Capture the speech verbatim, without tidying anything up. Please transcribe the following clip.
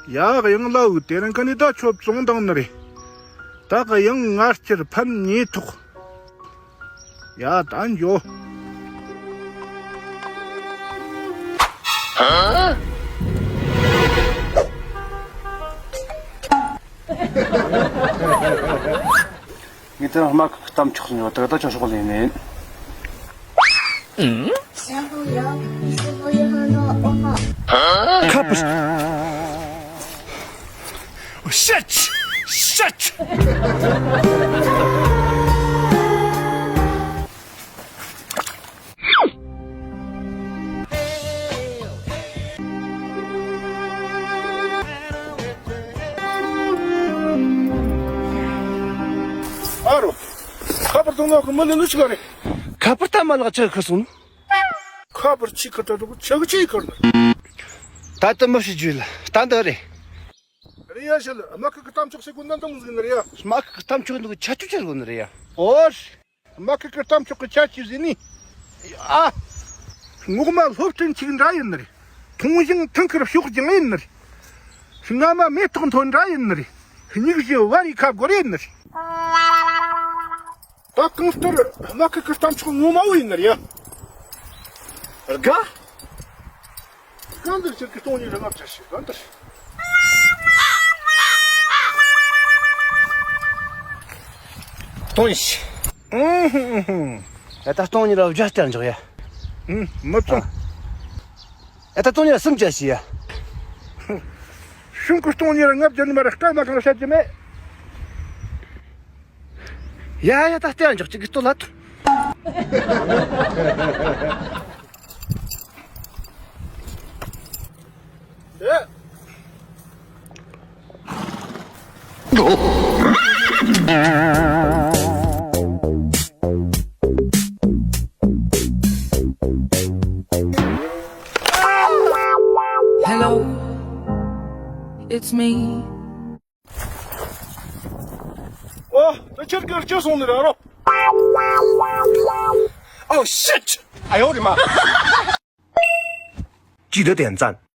ཡ། གཡང་ལ་འུ་དེ་རིང་ཁ་ནི་ད་ཆོ་བཙོང་དང་ནི་རེད། ད་གཡང་ང་སྤྱིར་ཕན་ཉེ་ཐོག་ཡ། ད་འགྱོ། ངས་དེ་རིང་དམག་གི་གཏམ་ཆོག་ཟིན་ཡོད། ད་ད་ཆོག་ཆོག་ལས་ནས། ཁ་པར། ཤེད། ཤེད། ཨ་རོ། ཁ་པར་དང་ལོག་གི་མི་ལ་ནུ་ཆི་ག་རེད། ཁ་པར་ད་མ་ལག་ཆི་ཁུར་སོང་། ཁ་པར་ཆི་ཁུར་ད་འགྲོ་གི་ཆི་གི་ཆི་ཁུར་ནི། ད་ལྟ་མི་ཤི་རྒྱུ་ལ་ད་འདི་རེད། རེད་ཡ། ཤི་ལ་དམག་ཁུལ་གི་གཏམ་ཆོག་ཟེར་གོ་ནི་འདི་མོ་ཟིག་ནི་རེད་ཡ། དམག་ཁུལ་གི་གཏམ་ཆོག་འདི་གི་ཆ་ཆུ་ཆེར་གོ་ནི་རེད་ཡ། ཨོ། དམག་ཁུལ་གི་གཏམ་ཆོག་གི་ཆ་ཆུ་ཟིན་ནི། ཨ། ངོ་མ་སློབ་སྟོན་ཆིག་འདྲ་ཡིན་ནི་རེད། མཐོང་ཞིང་ཐང་ཁུར་ཕྱོགས་རྒྱང་ཡིན་ནི་རེད། རྔ་མ་མེ་ཏོག་མཐོ་འདྲ་ཡིན་ནི་རེད། སྙིགས་བཞི་བར་ཡི་ཁ་སྒོར་ཡིན་ནི་རེད། ད་གང་ལྟར་དམག་ཁུལ་གི་གཏམ་ཆོག་ངོ་མ་བོ་ཡིན་ནི་རེད་ཡ། དགའ། གང་འདིར་ཁྱེད་ཀྱི་སྟོང་ཉིད་རང་ངབ་ཆ་ཞིག་གང་ལྟར། སྟོང་ཉིད། ཨུ་ཧུ་ཨུ་ཧུ། ཡ་ད་སྟོང་ཉིད་ར་བརྒྱ་སྟེར་འཇོག་ཡ། ཨུ། མི་བཙོང་། ཨ། ཡ་ད་སྟོང་ཉིད་ར་སུམ་བརྒྱ་ཞིག་ཡ། གཞུང་གི་སྟོང་ཉིད་ར་ལྔ་བརྒྱ་ནི་མ་ར་སྐར་མ་གང་ལ་བཤད་ཀྱི་མེད། ཡ་ཡ་ད་སྟེར་འཇོག་ཅིག་གི་ལྟོ་ལ་ཐུག Hello, it's me. ཨོ། ད་ཁྱེད་ཀྱིས་སྐྱོ་སོང་ནི་ར་རོ། Oh shit! ཨ་ཡོ་རི་མ། ཅི་འདྲ་དེ་ཡང་ཙན།